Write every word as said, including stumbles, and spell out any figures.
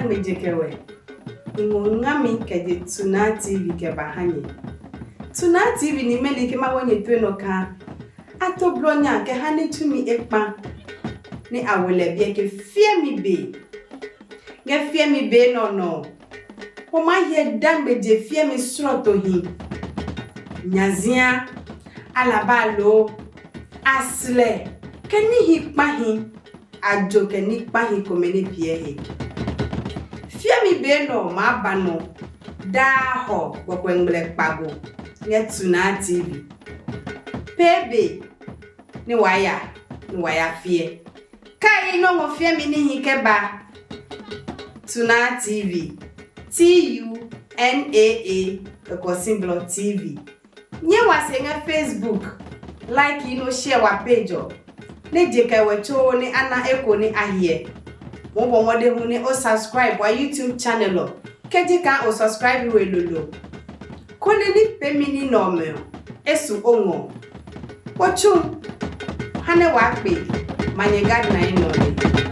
Ngmɛje kɛ wɛ, i ngɔ ngami kɛ je Tunaa T V kɛ ba ha nyɛ. Tunaa T V nimeli ke ma wo nyɛ tue nɔ kaa a to blɔ nya kɛ ha ní tsumi ekpa, nɛ a wo lɛ biɛ ke fiɛmi be. Ngɛ fiɛmi be nɛ ɔ nɔ ɔ, o maa hyɛ dangbe je fiɛmi srɔtohi, nyazia, alabaloo, aslɛ, kɛ níhi kpahi, ajo kɛ ní kpahi komɛ nɛ piɛ he. Fiɛmi be nɛ ɔ maa ba nɔ daa hɔ gbɔkuɛ ngmlɛ kpago ngɛ Tunaa T V. Pee be nɛ waa ya, nɛ waa ya fiɛ. Kai nɔ́ ngɔ fiɛmi níhi kɛ ba. Tunaa T V, T U N A A, kɔkɔ si blɔ T V. Nyɛ wa se ngɛ Facebook, like yi nɛ o share wa page ɔ, nɛ je kɛ wɛ too nɛ a na eko nɛ a hyɛ. Momo mɔde hu nɛ o subscribe wa YouTube channel ɔ, kɛ je kaa o subscribe we lolo. Konɛ ní peemi ní nɛ ɔmɛ ɔ, e su o ngɔ. O tsu ha nɛ waa kpe ma nyɛ gardener nɛ ɔ nɛ.